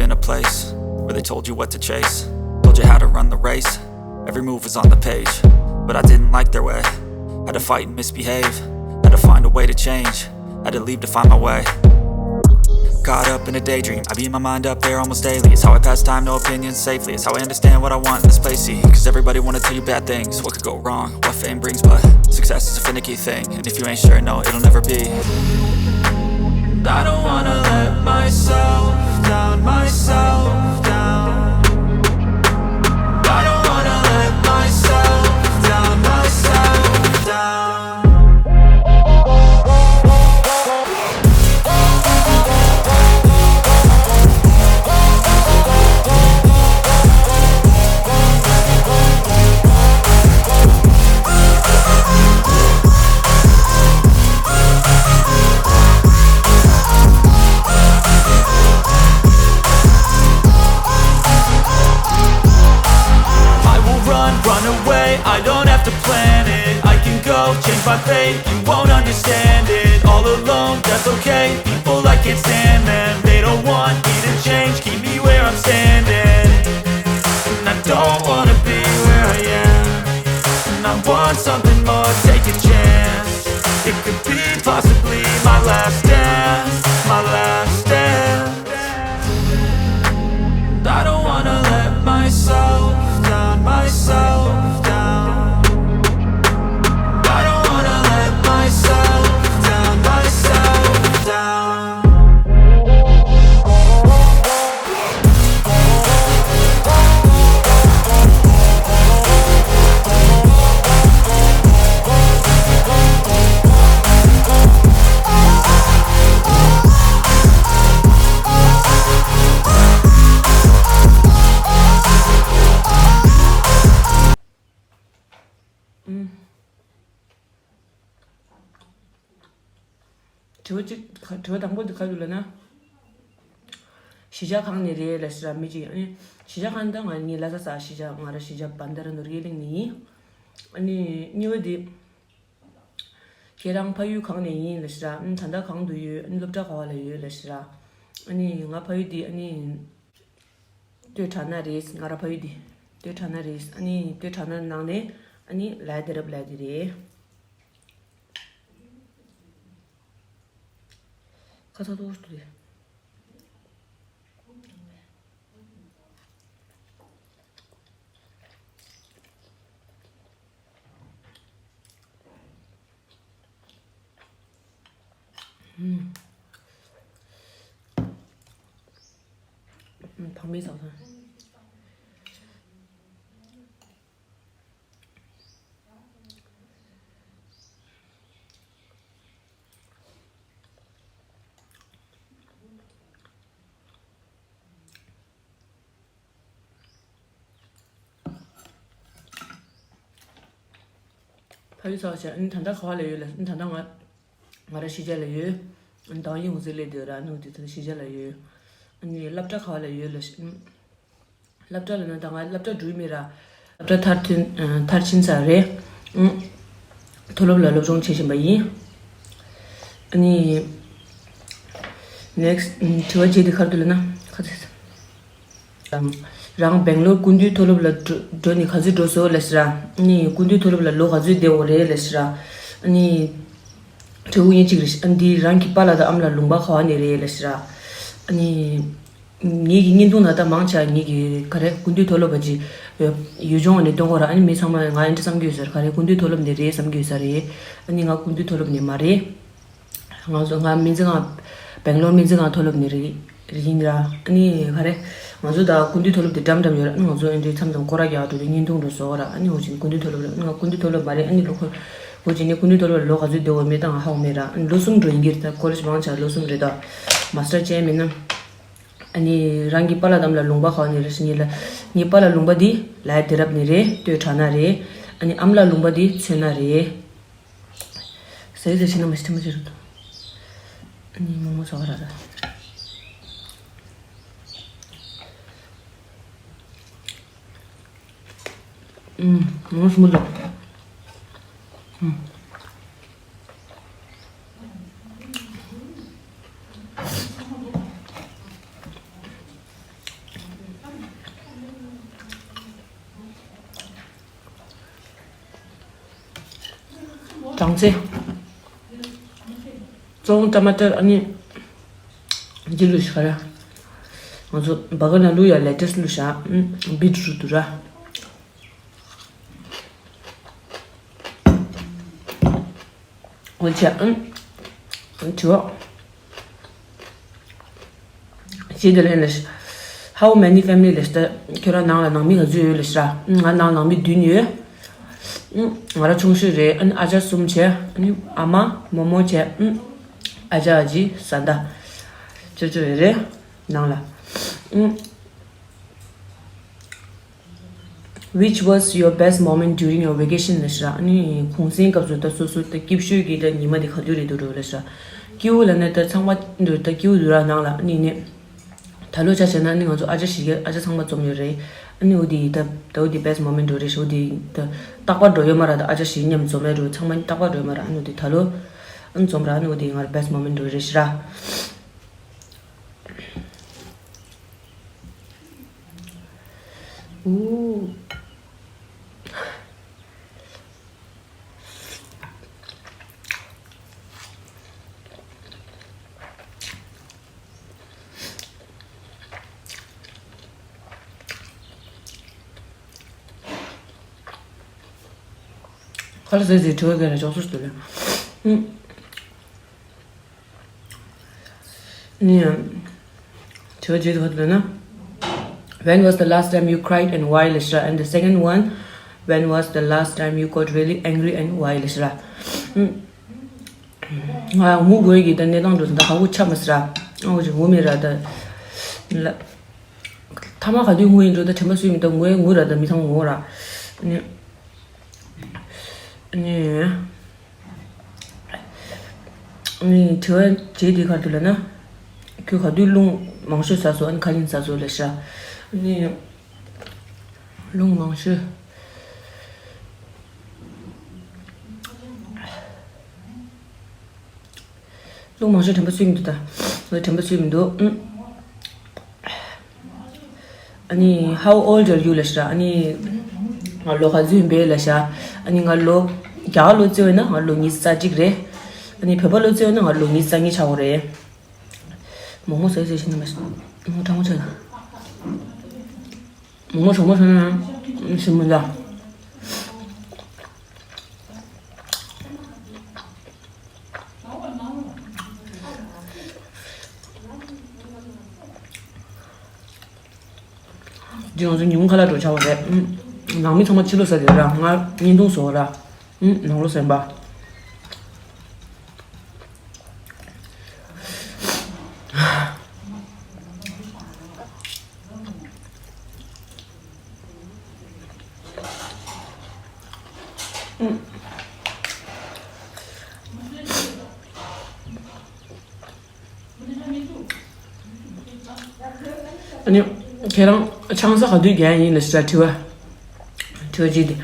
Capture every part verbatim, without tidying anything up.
In a place where they told you what to chase, told you how to run the race. Every move was on the page, but I didn't like their way. Had to fight and misbehave, had to find a way to change. Had to leave to find my way. Caught up in a daydream, I beat my mind up there almost daily. It's how I pass time, no opinions safely. It's how I understand what I want in this place. See, cause everybody wanna tell you bad things. What could go wrong? What fame brings, but success is a finicky thing. And if you ain't sure, no, it'll never be. I don't wanna let myself down, myself down. I don't wanna let myself down, myself down. I will run, run away, I don't have to plan it. I can go, change my fate, you won't understand it. All alone, that's okay, people, I can't stand them. They don't want me to change, keep me where I'm standing. And I don't wanna be where I am. And I want something more, take a chance. It could be possibly my last dance, my last dance. I don't wanna let myself down, myself down. I don't wanna let myself down, myself down. དྲི་བ་གཅིག་དྲི་བ་དང་པོ་འདི་ག་རེ་ལབ་ན། གཞིས་ཆགས་གང་ནས་རེད་ལབ་ཟེར་ར། མི་གཅིག་ཨ་ནི་གཞིས་ཆགས་གང་ད་ང་ངའི་ལྷ་ས་ས་གཞིས་ཆགས། ང་ར་གཞིས་ཆགས་བན་དྷ་ར་ནོར་གྱི་གླིང་ནས་ཡིན། ཨ་ནི་གཉིས་པ་འདི། ཁྱེད་རང་ཕ་ཡུལ་གང་ནས་ཡིན་ལབ་ཟེར་ར། ཨ་ནི་ད་ལྟ་གང་དུ་ཡོད། ཨ་ནི་སློབ་གྲྭ་ག་བ་ལ་ཡོད་ལབ་ཟེར་ར། ཨ་ནི་ང་ཕ་ཡུལ་འདི་ཨ་ནི། སྟོད་གྲ་ན་རེད། ང་ར་ཕ་ཡུལ་འདི་སྟོད་གྲ་ན་རེད། ཨ་ནི་སྟོད་གྲ་ན་ནང་ནས་ཨ་ནི་ལའི་དེ་རབ་ལའི་དེ་རེད། ཁ་ཚ་ཏོག་ཏོ་རེད། ཕག་མོའི་ཟ་ཁང་། ཕ་ཡུལ་ཚོ་བྱས། ཨ་ནི་ད་ལྟ་ག་བ་ལ་ཡོད་ལབ། ཨ་ནི་ད་ལྟ་ང་ང་ར་གཞིས་ཆགས་ལ་ཡོད། ཨ་ནི་ཏང་ཡོན་འོད་ཟེར་སླེབས་བསྡད་ར། ཨ་ནི་འོ་དེ་ད་ལྟ་གཞིས་ཆགས་ལ་ཡོད། ཨ་ནི་སློབ་གྲྭ་ག་བ་ལ་ཡོད་ལབ། ཨ་ནི་སློབ་གྲྭ་ལ་ན་ད་ང་སློབ་གྲྭ་འགྲོ་གི་མེད་ར། སློབ་གྲྭ་མཐར་ཐོན་ཨ་མཐར་ཕྱིན་ཚར་རེད། ཨ་ནི་མཐོ་སློབ་ལ་སློབ་སྦྱོང་བྱེད་བཞིན་པ་ཡིན། ཨ་ནི་ནེགསི་ཊི་དྲི་བ་བརྒྱད་དེ་ག་རེ་འདུག་ལབ་ན། ཁ་ཚ། རང་སྦེང་ལོར་ཀུན་འདུས་མཐོ་སློབ་ལ་འགྲོ་འགྲོ་ནས་ག་ཚོད་འགྲོ་སོང་ལབ་ཟེར་ར། ཨ་ནི་ཀུན་འདུས་མཐོ་སློབ་ལ་ལོ་ག་ཚོད་བསྡད་ཡོད་རེད་ལབ་ཟེར་ར། ཨ་ནི་དྲི་བ་དབྱིན་གཅིག་རེད། ཨ་ནི་འདི་རང་གི་པཱ་ལགས་དང་ཨ་མ་ལགས་ལུང་པ་ག་བ་ནས་རེད་ལབ་ཟེར་ར། ཨ་ནི་ངེད་ཀྱི་བརྙན་ཐུང་ན་ད་མང་ཆེ་བ་ངེད་ཀྱི་ག་རེ་ཀུན་འདུས་མཐོ་སློབ་པ་ཅིག་ཡུལ་ལྗོངས་ནས་སྟོན་གོ་ར། ཨ་ནི་མི་ཚང་མ་ང་ཨེ་འདྲ་བསམ་གྱི་ཡོད་ཟེར། ག་རེ་ཀུན་འདུས་མཐོ་སློབ་ནས་རེད་བསམ་གྱི་ཡོད་ས་རེད། ཨ་ནི་ང་ཀུན་འདུས་མཐོ་སློབ་ནས་མ་རེད། ང་ཚོ་ང་སྨན་རྩིས་ཁང་སྦེང་ལོར་སྨན་རྩིས་ཁང་མཐོ་སློབ་ནས་རེད་རེད་ཡིན་ར། ཨ་ནི་ག་རེ་ང་ཚོ་ད་ཀུན་འདུས་མཐོ་སློབ་དེ་འགྲམ་འགྲམ་ཡོད་ར། ཨ་ནི་ང་ཚོ་ཨེ་འདྲའི་མཚམས་མཚམས་སྐོར་ར་རྒྱག་འགྲོ་དུས་བརྙན་ཐུང་འགྲོ་བཟོ་གོ་ར། ཨ་ནི་འོ་ཅིག་ཀུན་འདུས་མཐོ་སློབ་རེད། ཨ་ནི་ང་ཀུན་འདུས་མཐོ་སློབ་མ་རེད། ཨ་ནི་ལོ་འོ་ཅིག་ནས་ཀུན་འདུས་མཐོ་སློབ་ལ་ལོ་ག་ཚོད་བསྡད་ཡོད་མེད་ད་ང་ཧ་གོ་མེད་ར། ཨ་ནི་ལོ་གསུམ་འགྲོ་ཡིན་གྱི་རེད། ད་ཀོ་ལེཇ་མང་ཆེ་བ་ལོ་གསུམ་རེད། ད་མ་སི་ཊར་བྱས་མིན་ན། ཨ་ནི་རང་གི་པཱ་ལགས་དང་ཨ་མ་ལགས་ལུང་པ་ག་བ་ནས་རེད་ཟེར། ངེད་ལ་ངའི་པཱ་ལགས་ལུང་པ་འདི་ལའི་དེ་རབ་ནས་རེད། སྟོད་གྲ་ན་རེད། ཨ་ནི་ཨ་མ་ལགས་ལུང་པ་འདི་མཚོ་སྣ་རེད། ཟ་ཡི་ཟ་ཤི་ན་མ་ཤི་ཐ་མ་ཅི་རུ་ཏོ། ཨ་ནི་མོག་མོག་ཟ་བ་ར་ར། ཨུམ། མོག་མོག་ཟ་མོ་ལོ། ཨུམ། གྲང་ཚེ། གཙོ་བོ་ཊ་མ་ཊར་ཨ་ནི་འདི་བླུགས་ཤག་ར། ང་ཚོ་བ་ག་ན་བླུགས་ཡ་ལེ་ཊས་བླུགས་ཤག་བིཊ་རུཊ་དུ་ར། འོ་ཆ་ཨ་ནི་དྲི་བ། ཞེས་དེ་ལན་ལས། How many family ལས་ད་ཁྱོད་རང་ནང་ལ་ནང་མི་ག་ཚོད་ཡོད་ལས་ར། ང་ནང་ནང་མི་བདུན་ཡོད། ང་རང་ཆུང་ཤོས་རེད། ཨ་ནི་ཨ་ཅག་གསུམ་བྱས། ཨ་ནི་ཨ་མ་མོ་མོ་བྱས། ཨ་ཅག་ཨ་ཅེ་བཟའ་ཟླ་ཅོ་ཅོ་ཡོད་རེད་ནང་ལ། Which was your best moment during your vacation ལབ་ཤག་ཨ་ནི་གུང་སེང་སྐབས་སུ་ད་སོ་སོ་ད་སྐྱིད་ཤོས་ཀྱི་ད་ཉི་མ་དེ་ག་དུས་རེད་འདུག་རེད་ལབ་ཤག་སྐྱིད་པོ་ལབ་ན་ད་ཚང་མ་འདུག་ད་སྐྱིད་པོ་འདུག་ར་ནང་ལ་ཨ་ནི་ནི། ད་ལོ་ཆ་བཞག་ན་ཨ་ནི་ང་ཚོ་ཨ་ཅག་བཞི་ཀ་ཨ་ཅག་ཚང་མ་འཛོམས་ཡོད་རེད། ཨ་ནི་འོ་དེ་ད་ད་འོ་དེ་best moment འགྲོ་རེད་ཤག་འོ་དེ་ད་རྟག་པར་འགྲོ་ཡོད་མ་ར། ད་ཨ་ཅག་བཞི་མཉམ་འཛོམས་ཡ་འགྲོ་ཚང་མ་རྟག་པར་འགྲོ་ཡོད་མ་ར། ཨ་ནི་འོ་དེ་ད་ལོ་ཨ་ནི་འཛོམས་ར། ཨ་ནི་འོ་དེ་ང་ར་best moment འགྲོ་རེད་ཤག་ར། ཨུ། ཁ་ལག་ཟས་ཟིག་དྲི་བ་ག་རེ་ཅོག་ཙེ་ལ། ཨུ། ནི། དྲི་བ་བརྗེད་འདུག་ལབ་ན། When was the last time you cried and why ལབ་ཤག And the second one, when was the last time you got really angry and why ལབ་ཤག་ང་ངུ་དགོས་ཀྱི་ད་གནས་སྟངས་འགྲོ་ད་ཧ་གོ་ཆ་མ་སི་ར། ཨ་འོ་ཅིག་ངུ་མེད་ར་ད། ལ། ཐ་མ་ག་དུས་ངུ་ཡིན་འགྲོ་ད་དྲན་པ་གསོས་མི་ད་ངུ་ངུ་ར་ད་མི་ཚང་ངུ་ར། ནི། ནི། ནི་དྲི་བ་བརྗེད་དེ་ག་དུས་ལབ་ན། ཁྱོད་ག་དུས་རླུང་མང་ཤོས་ཟ་སོང་ཨ་ནི་ག་ཡིན་ཟ་སོང་ལབ་ཤག་ནི། རླུང་མང་ཤོས། རླུང་མང་ཤོས་དྲན་པ་གསོས་མི་འདུག་ད། ངས་དྲན་པ་གསོས་མི་འདུག་ཨུམ། ཨ་ནི་how old are you ལབ་ཤག་ཨ་ནི་ང་ལོ་ག་ཚོད་ཡིན་པས་ལབ་ཤག་ཨ་ནི་ང་ལོ་བརྒྱ་ལོ་བརྩི་བས་ན་ང་ལོ་ཉི་ཤུ་རྩ་གཅིག་རེད། ཨ་ནི་བོད་པ་ལོ་བརྩི་བས་ན་ང་ལོ་ཉི་ཤུ་རྩ་གཉིས་ཆགས་ཡོད་རེད། མོག་མོག་ཟས་ཟས་ཤི་ན་མ་ཤི། མོག་མོག་གྲང་མོ་ཆགས་ན། མོག་མོག་གྲང་མོ་ཆགས་ན་ཞིམ་མི་འདུག་འདི་ང་ཚོ་ཉིན་གུང་ཁ་ལག་འགྲོ་ཆགས་པ་རེད། ཨུམ། ནང་མི་ཚང་མ་ཕྱི་ལོགས་ཟ་དེ་ར་ང་བརྙན་ཐུང་བཟོ་བ་ར། ཨུམ། ནང་ལོགས་ཟ་ཡིན་པ། ཨ་ནི། ཁྱེད་རང་ཆང་ས་ག་དུས་རྒྱག་ཡིན་ལབ་ཤག་དྲི་བ། དྲི་བ་གཅིག་དེ།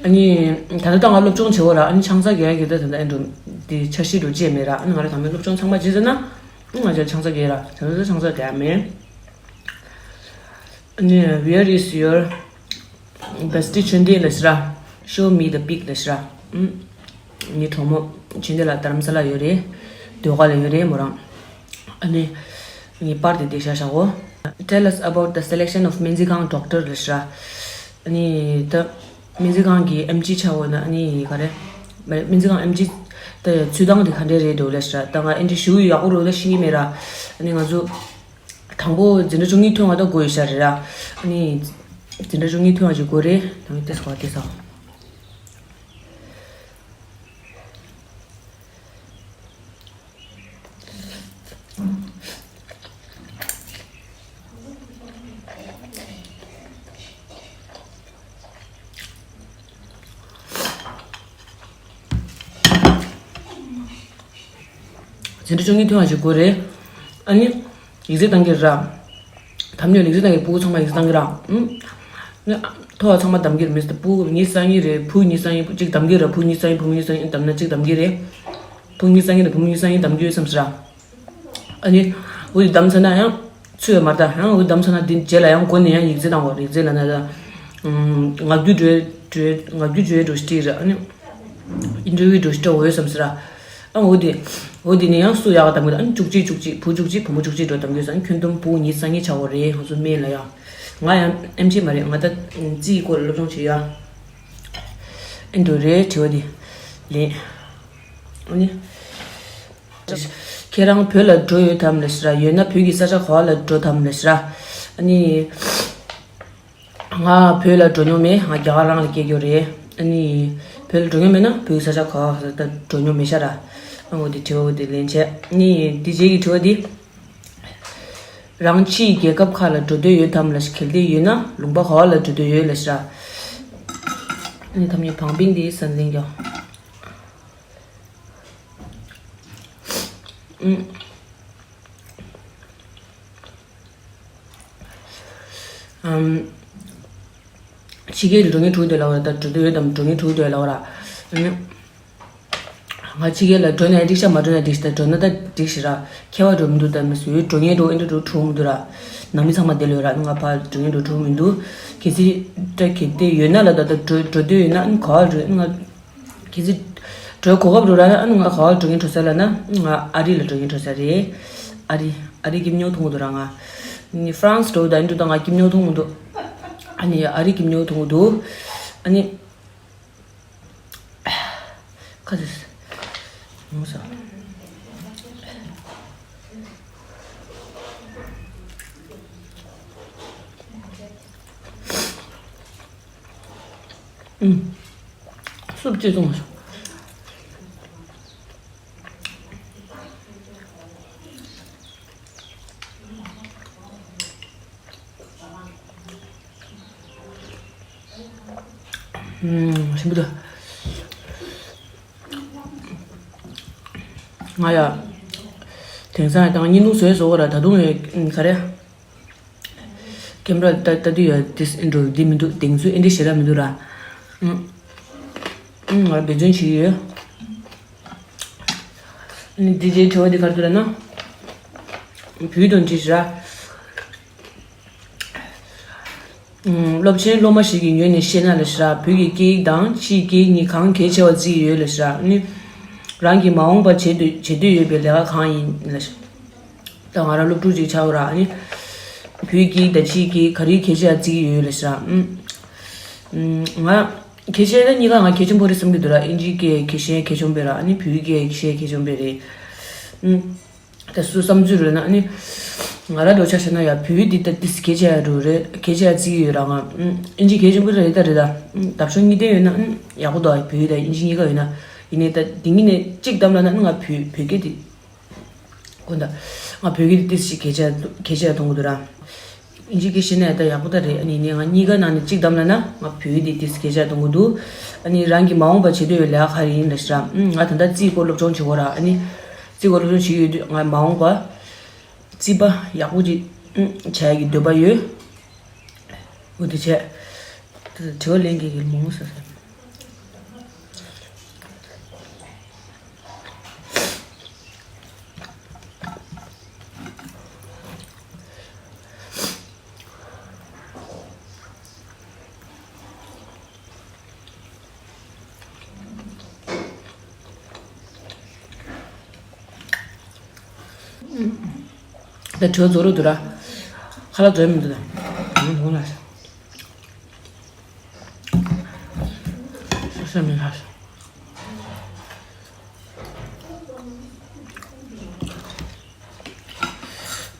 ཨ་ནི། ད་ལྟ་ང་སློབ་སྦྱོང་བྱེད་འོ་ར། ཨ་ནི་ཆང་ས་རྒྱག་གི་ད་ད་ལྟ་ཨེ་འགྲོ། དེ་འཆར་གཞི་འགྲོ་ཅེས་མེད་ར། ཨ་ནི་ང་ར་དང་པོ་སློབ་སྦྱོང་ཚང་མ་བྱས་ཟེར་ན། ང་ཅག་ཆང་ས་རྒྱག་ར། ད་ལྟ་ཆང་ས་རྒྱག་མེད། ཨ་ནི། Where is your bestie ཆོས་ལྡན་ལབ་ཤག་ར། Show me the pic ལབ་ཤག་ར། ཨུམ། ངའི་གྲོགས་མོ་ཆོས་ལྡན་ལགས་རྡ་རམ་ས་ལ་ཡོད་རེད། ཟློས་གར་ལ་ཡོད་རེད་མོ་རང་། ཨ་ནི། ངའི་པར་དེ་འདི་བཞག་བཞག་གོ། Tell us about the selection of སྨན་རྩིས་ཁང་doctor ལབ་ཤག་ར། ཨ་ནི་ད། སྨན་རྩིས་ཁང་གི་ཨེམ་ཆི་ཆགས་འོ་ན་ཨ་ནི་ག་རེ། སྨན་རྩིས་ཁང་ཨེམ་ཆི་ད་ཚུལ་སྟངས་དེ་ག་འདྲས་རེད་འདུག་ལབ་ཤག་ར། ད་ང་ཨེམ་ཆི་ཞུ་ཡག་པོ་རེད་ད་ཤེས་ཀྱི་མེད་ར། ཨ་ནི་ང་ཚོ། དང་པོ་འཛིན་གྲྭ་བཅུ་གཉིས་ཐོན་པ་ད་དགོས་ཡོད་ཤག་རེད་ར། ཨ་ནི། འཛིན་གྲྭ་བཅུ་གཉིས་ཐོན་པ་ཅིག་དགོས་རེད། ད་ངས་ཏེ་སོ་ཏེ་སོ། འཛིན་གྲྭ་བཅུ་གཉིས་ཐོན་པ་ཞིག་དགོས་རེད། ཨ་ནི། ཡིག་ཚད་གཏང་གི་ར། དམ་ཉོ་ཡིག་ཚད་གཏང་གི་སྤུ་གུ་ཚང་མ་ཡིག་ཚད་གཏང་གི་ར། ཨུམ། ནི། ཐོ་བ་ཚང་མ་གདམ་གི་རེད་མི་སྤུ་གུ་གཉིས་གསང་གི་རེད་བུ་གཉིས་གསང་གི་གཅིག་གདམ་གི་ར་བུ་གཉིས་གསང་གི་བུ་མོ་གཉིས་གསང་གི་གདམ་ན་གཅིག་གདམ་གི་རེད། བུ་གཉིས་གསང་གི་ར་བུ་མོ་གཉིས་གསང་གི་གདམ་གི་ཡོད་བསམ་སི་ར། ཨ་ནི། འུ་ཡི་གདམ་ཚར་ན་ཡང་། ཚུད་ཡོད་མ་རེད་ད་ཡང་འུ་གདམ་ཚར་ན་འདི་རྗེས་ལ་ཡང་སྒོ་ནས་ཡང་ཡིག་ཚད་བཏང་བ་རེད་ཡིག་ཚད་ལ་ན་ད། ང་རྒྱུ་འགྲོའི་འགྲོའི་ང་རྒྱུ་འགྲོའི་འགྲོ་སྟེ་རེད་ཨ་ནི། ཨིན་ཊར་བིའུ་འགྲོ་ཤི་འགྲོ་འོས་བསམ་ཟེར་ར། ཨ་འོ་དེ། འོ་དེ་ནས་ཡང་སུ་ཡག་ག་དམ་གི་ཨ་ནི་བཅུ་གཅིག་བཅུ་གཅིག་བུ་བཅུ་གཅིག་བུ་མོ་བཅུ་གཅིག་འགྲོ་དམ་གི་ཨ་ནི་ཁྱོན་བསྡོམས་བུ་ཉི་ཤུ་རྩ་གཉིས་ཆགས་འོ་རེད། ང་ཚོ་སྨན་ལ་ཡང་། ང་ཡང་ཨེམ་ཆི་མ་རེད། ང་ད་རྩིས་སྐོར་ལ་སློབ་སྦྱོང་བྱེད་ཡ། ཨེ་འགྲོ་རེད་དྲི་བ་དེ། ལན། ཨ་ནི། ཁྱེད་རང་བོད་ལ་འགྲོ་ཡོད་དམ་ལབ་ཤི་ར། ཡོད་ན་བོད་ཀྱི་ས་ཆ་ག་བ་ལ་འགྲོ་དམ་ལབ་ཤི་ར། ཨ་ནི། ང་བོད་ལ་འགྲོ་མྱོང་མེད། ང་རྒྱ་གར་རང་ལ་སྐྱེས་ཡོད་རེད། ཨ་ནི། བོད་ལ་འགྲོ་མྱོང་མེད་ན་བོད་ཀྱི་ས་ཆ་ག་བ་ད་འགྲོ་མྱོང་མེད་ཤ་ར། ཨ་འོ་དེ་དྲི་བ་འོ་དེ་ལན་བྱས། ཨ་ནི་དེ་རྗེས་ཀྱི་དྲི་བ་འདི། རང་ཕྱིའི་རྒྱལ་ཁབ་ཁག་ལ་འགྲོ་འདོད་ཡོད་དམ་ལབ་ཤི། གལ་ཏེ་ཡོད་ན་ལུང་པ་ག་བ་ལ་འགྲོ་འདོད་ཡོད་ལབ་ཤི་ར། ཨ་ནི་ཐམ་ཉེ་བང་པིང་འདི་ས་འཛིན་རྒྱོ། ཕྱི་རྒྱལ་ལ་འགྲོ་མཁན་དྲུག་དེ་ལ་བ་ད་འགྲོ་འདོད་ཡོད་དམ་འགྲོ་མཁན་དྲུག་དེ་ལ་བ་ར། ང་ཕྱི་རྒྱལ་ལ་འགྲོ་ན་འགྲིག་ཤ་མ་འགྲོ་ན་འགྲིག་ཤ། ད་འགྲོ་ན་ད་འགྲིག་ཤི་ར། ཁྱད་པར་འགྲོ་མི་འདུག་ད་མི་སུ་འགྲོ་མཁན་འགྲོ་ཨེ་འགྲོ་འགྲོ་དྲུག་མི་འདུག་ར། ནང་མི་ཚང་མ་དེ་ལ་ཡོད་ར། ང་ཕ་འགྲོ་མཁན་འགྲོ་དྲུག་མི་འདུག་གལ་སྲིད་ད་གལ་ཏེ་ཡོད་ན་ལ་ད་ད་འགྲོ་འགྲོ་འདོད་ཡོད་ན་ཨ་ནི་ག་བ་འགྲོ་ང་། གལ་སྲིད་འགྲོ་གོ་སྐབས་རུ་ར་ན་ཨ་ནི་ང་ག་བ་འགྲོ་མཁན་འགྲོ་ས་ལ་ན་ང་ཨ་རི་ལ་འགྲོ་མཁན་འགྲོ་ས་རེད། ཨ་རི་ཨ་རི་སྐྱིད་ཉོ་ཐུང་འདུག་ར། ང་ནི་ཧྥ་རན་སི་འགྲོ་ད་ཨིན་འགྲོ་ད་ང་སྐྱིད་ཉོ་ཐུང་འདུག་ཨ་ནི་ཨ་རི་སྐྱིད་ཉོ་ཐུང་འདུག་ཨ་ནི་ཁ་ཟས་ངོ་ས། ཨུམ། སུབ་ཅི་བཙོང་བ་སོང་། ཨུམ། ཞིམ་པོ་འདུག་ང་ཡ། དེང་སང་དང་བརྙན་ཐུང་བཟོས་བཟོ་གི་ར། ད་དུང་ཡ་ག་རེ། ཀེམ་ར་ལྟ་ལྟ་དུས་ཡ་ཏིས་ཨེ་འགྲོ་འདི་མི་འདུག་དེང་ཚུལ་ཨེ་འདྲི་ཞེ་དྲག་མི་འདུག་ར། ཨུམ། ཨུམ། ང་འབད་བརྩོན་བྱེད་ཀྱི་ཡོད། ཨ་ནི་འདི་རྗེས་དྲི་བ་འདི་ག་རེ་འདུག་ལབ་ན། བོད་དོན་ཅི་ཞིག་ར། ཨུམ། སློབ་ཆེན་སློབ་མ་ཞིག་གི་ངོས་ནས་བཤད་ན་ལ་ཞིག་ར། བོད་ཀྱི་སྐད་ཡིག་དང་ཕྱིའི་སྐད་ཡིག་གཉིས་གང་གལ་ཆེ་བ་བརྩི་གི་ཡོད་ལ་ཞིག་ར། ཨ་ནི་རང་གི་མ་འོངས་པ་བྱེད་འདོད་བྱེད་འདོད་ཡོད་པའི་ལས་ཀ་གང་ཡིན་ལ་ཞིག་ད་ང་རང་སློབ་ཕྲུག་ཅིག་ཆགས་ཡོད་ར། ཨ་ནི། བོད་སྐད་དང་ཕྱིའི་སྐད་ག་རེ་གལ་ཆེ་ཡ་བརྩི་གི་ཡོད་ལ་ཞིག་ར། ཨུམ། ང་། གལ་ཆེ་ན་གཉིས་ཀ་ང་གལ་ཆེན་པོ་རེད་བསམ་གྱི་འདུག་ར། ཨིན་ཇིའི་སྐད་གལ་ཆེ་གལ་ཆེན་པོ་ར། ཨ་ནི་བོད་སྐད་གལ་ཆེ་གལ་ཆེན་པོ་རེད། ཨུམ། ད་སུ་བསམ་ཚུལ་རེད་ན་ཨ་ནི། ང་ར་འགྲོ་ཆ་བྱས་ན་ཡ་བོད་འདི་ད་ཏིས་གལ་ཆེ་ཡ་རུ་རེད། གལ་ཆེ་ཡ་བརྩི་གི་ཡོད་ར། ང་། ཨུམ། ཨིན་ཇི་གལ་ཆེན་པོ་རེད་ད་རེད་ད། ཨུམ། འདབ་ཆགས་གཉིས་ལྡན་ཡོད་ན་ཨུམ། ཡག་པོ་འདུག་བོད་དང་ཨིན་ཇི་གཉིས་ཀ་ཡོད་ན། ཡིན་ནའི་ད་འདི་གཉིས་ནས་གཅིག་བདམས་ལབ་ན་ཨ་ནི་ང་བོད་བོད་སྐད་འདི། དགོངས་དག་ང་བོད་སྐད་ཏིས་ཞིག་གལ་ཆེ་གལ་ཆེ་མཐོང་གི་འདུག་ར། ཨིན་ཇི་སྐད་ཤེས་ན་ད་ཡག་པོ་ད་རེད། ཨ་ནི་ནི་ང་གཉིས་ཀ་ནང་ནས་གཅིག་བདམས་ལབ་ན་ང་བོད་སྐད་ཏིས་གལ་ཆེ་མཐོང་གི་འདུག་ཨ་ནི་རང་གི་མ་འོངས་པ་བྱེད་འདོད་པའི་ལས་ཀ་ག་རེ་ཡིན་ལབ་ཤི་ར། ཨུམ། ང་ད་ལྟ་རྩིས་སྐོར་སློབ་སྦྱོང་བྱེད་གོ་ར། ཨ་ནི་རྩིས་སྐོར་སློབ་སྦྱོང་བྱེད་ཡོད་དུས་ང་མ་འོངས་པ་རྩིས་པ་ཡག་པོ་ཅིག་ཨུམ། བྱ་ཡག་གི་འདོད་པ་ཡོད། འོ་དེ་བྱས། དྲི་བ་ལན་གྱི་གི་མོང་ས་ས། ད་དྲི་བ་རྫོགས་རོགས་འདུག་ར། ཁ་ལག་རྫོགས་མི་འདུག་ད། ང་ལོང་ལ་ས། ས་ས་མི་ལ་ས།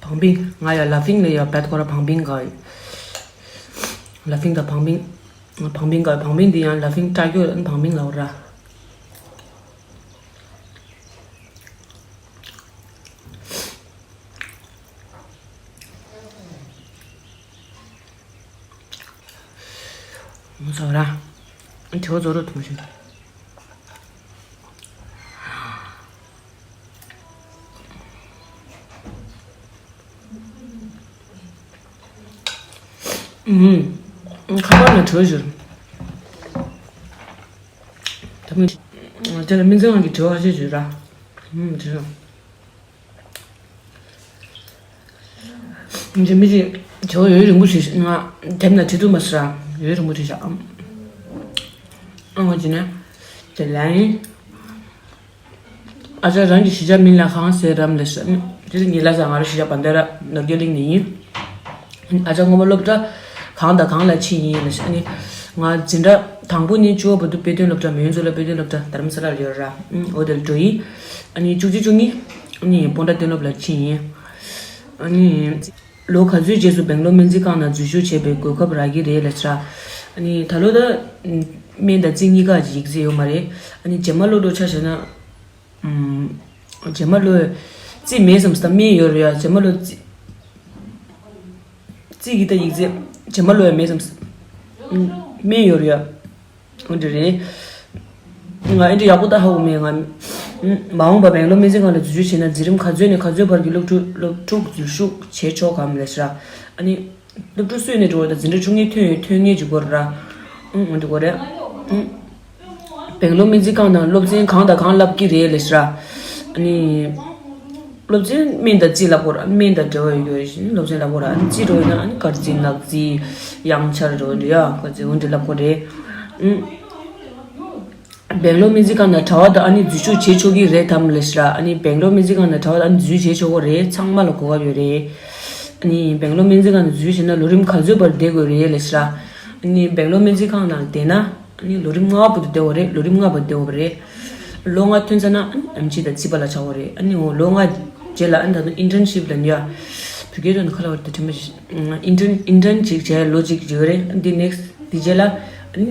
བང་བིང་། ང་ཡ་ལ་ཕིང་ལ་ཡ་བད་ཁོ་ར་བང་བིང་ག། ལ་ཕིང་དང་བང་བིང་། བང་བིང་ག་བང་བིང་འདི་ཡང་ལ་ཕིང་སྐྲ་རྒྱོ་བང་བིང་ལ་འོ་ར། ངོ་ཚ་བ་ར། དྲི་བ་རྫོགས་རོགས་ཐུང་ཞིག་ཨུམ། ཁ་པར་ནས་དྲི་བ་ཞུ། ད་མི། དེ་ལ་སྨན་རྩིས་ཁང་གི་དྲི་བ་ཁ་ཤས་ཞུ་ར། ཨུམ། དྲི་བ། ཇི་མི་ཇི་ཇོ་ཡོད་རིང་པོ་ཞིག་ང་དེབ་ན་ཁྲིད་ཐུབ་མ་སྲ་ཡོད་རིང་པོ་ཞིག་ཨང་། ཨང་ཇི་ནས། དེ་ལན། ཨ་ཅག་རང་གི་གཞིས་ཆགས་མིང་ལ་གང་ཟེར་རམ་ལས་ཤ་ནི། དེ་ནི་ལ་ས་ང་རང་གཞིས་ཆགས་བན་དེ་ར་ནོར་རྒྱས་གླིང་ནས་ཡིན། ཨ་ཅག་སྔོན་མ་སློབ་གྲྭ་གང་དང་གང་ལ་ཕྱིན་ཡིན་ལས་ཤ་ནི། ང་འཛིན་གྲྭ་དང་པོ་ནས་བཅུ་པ་བར་དུ་དཔེ་སྟོན་སློབ་གྲྭ་མོན་ཡུལ་ཚོ་ལ་དཔེ་སྟོན་སློབ་གྲྭ་རྡ་རམ་ས་ལ་ལ་ཡོད་ར། ཨོ་དེ་ལ་འགྲོ་ཡིན། ཨ་ནི་བཅུ་གཅིག་བཅུ་གཉིས་ཨ་ནི་སྤོན་ཊ་སྟོན་སློབ་ལ་ཕྱིན་ཡིན། ཨ་ནི། ལོ་ག་ཚོད་རྗེས་སུ་སྦེང་ལོར་སྨན་རྩིས་ཁང་ནང་འཛུལ་ཞུགས་བྱེད་པའི་གོ་སྐབས་རག་གི་རེད་ལབ་ཤག་ཨ་ནི་ད་ལོ་ད་སྨན་དང་རྩིས་གཉིས་ཀ་ཡིག་ཚད་ཡོད་མ་རེད། ཨ་ནི་རྗེས་མ་ལོ་འགྲོ་ཆ་བཞག་ན། ཨམ། རྗེས་མ་ལོ་རྩིས་མེད་བསམ་སྟབས་སྨན་ཡོད་རེད་ཡ། རྗེས་མ་ལོ་རྩིས་རྩིས་ཀྱི་ད་ཡིག་ཚད་རྗེས་མ་ལོ་ཡ་མེད་བསམ། ཨམ། སྨན་ཡོད་རེད་ཡ། འོ་འདྲ་རེད། ང་ཨེ་འདྲ་ཡག་པོ་ད་ཧ་གོ་མེད་ང་། མ་འོངས་པ་སྦེང་ལོར་སྨན་རྩིས་ཁང་ལ་འཛུལ་ཞུགས་བྱས་ན་འཛིན་རིམ་ག་ཚོད་ནས་ག་ཚོད་བར་གྱི་སློབ་ཕྲུག་སློབ་ཕྲུག་འཛུལ་ཞུགས་བྱེད་ཆོག་གམ་ལབ་ཤག་ཨ་ནི། སློབ་ཕྲུག་སུ་ནས་འགྲོ་བ་དང་འཛིན་གྲྭ་བཅུ་གཉིས་ཐོན་ཡོད་ཐོན་ངེས་ཀྱི་སྐོར་ར། ཨང་འོ་འདྲ་སྐོར་རེད། ཨང་། སྦེང་ལོར་སྨན་རྩིས་ཁང་ནང་སློབ་ཚན་གང་དང་གང་བསླབ་ཀྱི་རེད་ལབ་ཤག་ཨ་ནི། སློབ་ཚན་སྨན་དང་རྩིས་བསླབ་དགོས་ར། སྨན་དང་འབྲེལ་བ་ཡོད་ཡོད་བཞིན་སློབ་ཚན་བསླབ་དགོས་ར། ཨ་ནི་རྩིས་འགྲོ་ཡིན་ན་ཨ་ནི་སྐར་རྩིས་ནག་རྩིས་གཡང་ཆར་འགྲོ་འདྲ་ཡ་སྐར་རྩིས་འོ་འདྲ་བསླབ་དགོས་རེད། ཨུམ། སྦེང་ལོར་སྨན་རྩིས་ཁང་ནང་གྲྭ་པ་དང་ཨ་ནི་འཛུལ་ཞུགས་བྱེད་ཆོག་གི་རེད་དམ་ལབ་ཤག་ཨ་ནི་སྦེང་ལོར་སྨན་རྩིས་ཁང་ནང་གྲྭ་པ་དང་ཨ་ནི་འཛུལ་ཞུགས་བྱེད་ཆོག་གི་རེད། ཚང་མ་ལ་གོ་སྐབས་ཡོད་རེད། ཨ་ནི་སྦེང་ལོར་སྨན་རྩིས་ཁང་ནང་འཛུལ་ཞུགས་བྱས་ན་ལོ་རིམ་ག་ཚོད་བར་བསྡད་དགོས་རེད་ལབ་ཤག་ཨ་ནི་སྦེང་ལོར་སྨན་རྩིས་ཁང་ནང་བསྡད་ན། ཨ་ནི་ལོ་རིམ་ལྔ་བར་དུ་བསྡད་པ་རེད། ལོ་རིམ་ལྔ་བར་བསྡད་པ་རེད། ལོ་ལྔ་ཐོན་ཚར་ན་ཨ་ནི་ཨེམ་ཆི་དང་རྩིས་པ་ལ་ཆགས་པ་རེད། ཨ་ནི་འོ་ལོ་ལྔ་རྗེས་ལ་ཨ་ནི་ད་དུང་ཨིན་ཊརན་ཤིབ་ལབ་ནི་ཡ། བོད་སྐད་ཐོག་ནས་ག་ལབ་པ་རེད་ད་དྲན་པ་ཞིག་ཨིན་ཊརན་ཨིན་ཊརན་ཅིག་བྱས་ལོ་གཅིག་བྱས་པ་རེད། ཨ་ནི་དེ་ནེག་སི་དེ་རྗེས་ལ་ཨ་ནི་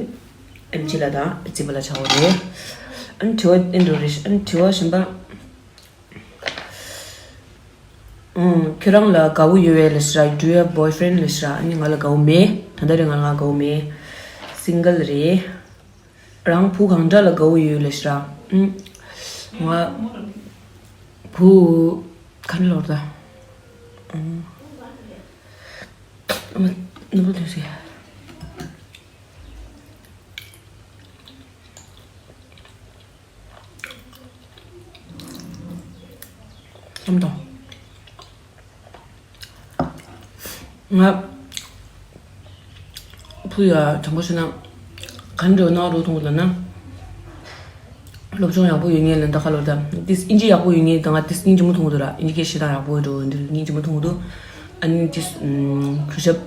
ཨེམ་ཆི་ལ་དང་རྩིས་པ་ལ་ཆགས་པ་རེད། ཨ་ནི་དྲི་བ་ཨེ་འགྲོ་རེད། ཨ་ནི་དྲི་བ་གཞན་པ། ཨང་། ཁྱོད་རང་ལ་དགའ་བོ་ཡོད་པས་ལབ་ཤག Do you have boyfriend ལབ་ཤག་ཨ་ནི་ང་ལ་དགའ་བོ་མེད། ད་ལྟ་རེ་ང་ལ་ང་དགའ་བོ་མེད། སིང་གལ་རེད། རང་བུ་གང་འདྲ་ལ་དགའ་བོ་ཡོད་ལབ་ཤག་ཨང་། ང་བུ་ག་འདྲ་ལབ་ད། ཨང་། ཨ་མ་ནུ་བོ་དོན་ཟེར། ལྷམ་དང་། ང་བུ་ཡ་དྲང་པོ་བཤད་ན་ག་འདྲ་གནང་རོགས་གཏོང་དགོས་ལབ་ན། སློབ་སྦྱོང་ཡག་པོ་ཡོད་ངེས་ལ་ད་ག་ལོར་ད་ཏིས་དབྱིན་ཇི་ཡག་པོ་ཡོད་ངེས་ད་ང་ཏིས་སྙིང་རྗེ་མོ་མཐོང་གི་འདུག་ར། དབྱིན་ཇི་སྐད་བཤད་སྟངས་ཡག་པོ་འགྲོ་འདི་སྙིང་རྗེ་མོ་མཐོང་གི་འདུག་ཨ་ནི་ཏིས་གུས་ཞབས་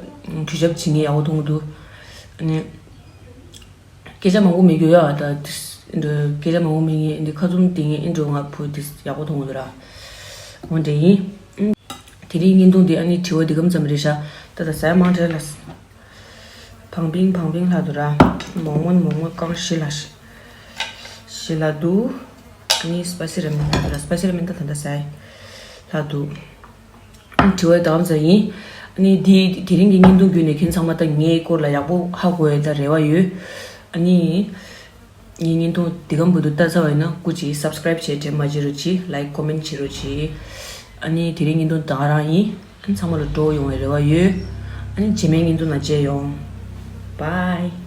གུས་ཞབས་བྱེད་ངེས་ཡག་པོ་མཐོང་གི་འདུག་ཨ་ནི། སྐད་ཆ་མང་པོ་མི་དགོས་ཡ་ད་འདི་འདི་སྐད་ཆ་མང་པོ་མི་ངེས་འདི་ཁ་ཚུམ་དེ་ངེས་ཨེ་འགྲོ་ང་བུ་འདི་ཡག་པོ་མཐོང་གི་ར། འོ་འདྲ་ཡིན། དེ་རིང་བརྙན་ཐུང་འདི་ཨ་ནི་དྲི་བ་འདི་གམ་ཙམ་རེད་ཤག་ད་ད་ཟ་ཡ་མང་དྲགས་ལ། བང་བིང་བང་བིང་ལྷག་འདུག་ར། མོག་མོག་མོག་མོག་རྐང་བཞི་ལ་བཞི་ལ་འདུག་ཨ་ནི་སྤ་སི་ར་མེན་ལྷག་འདུག་ར། སྤ་སི་ར་མེན་ད་ད་ད་ཟ་ཡ་ལྷག་འདུག་དྲི་བ་དང་ཟ་ཡིན། ཨ་ནི་འདི་དེ་རིང་གི་བརྙན་ཐུང་བརྒྱུད་ནས་ཁྱེད་ཚང་མ་ད་ངའི་སྐོར་ལ་ཡག་པོ་ཧ་གོ་ཡས་ད་རེ་བ་ཡོད། ཨ་ནི་ངའི་བརྙན་ཐུང་འདི་གམ་བར་དུ་ལྟ་ཚར་བ་ཡིན་ན་སྐུ་མཁྱེན་སབ་སི་ཀ་རེབ་བྱས་དྲན་མ་བརྗེད་རོགས་གྱིས། ལའིག་ཀོ་མེན་བྱེད་རོགས་གྱིས། ཨ་ནི་དེ་རིང་བརྙན་ཐུང་ད་ག་རང་ཡིན། ཨ་ནི་ཚང་མ་ལ་སྤྲོ་བོ་ཡོང་བའི་རེ་བ་ཡོད། ཨ་ནི་རྗེས་མའི་བརྙན་ཐུང་ནང་མཇལ་ཡོང་། Bye.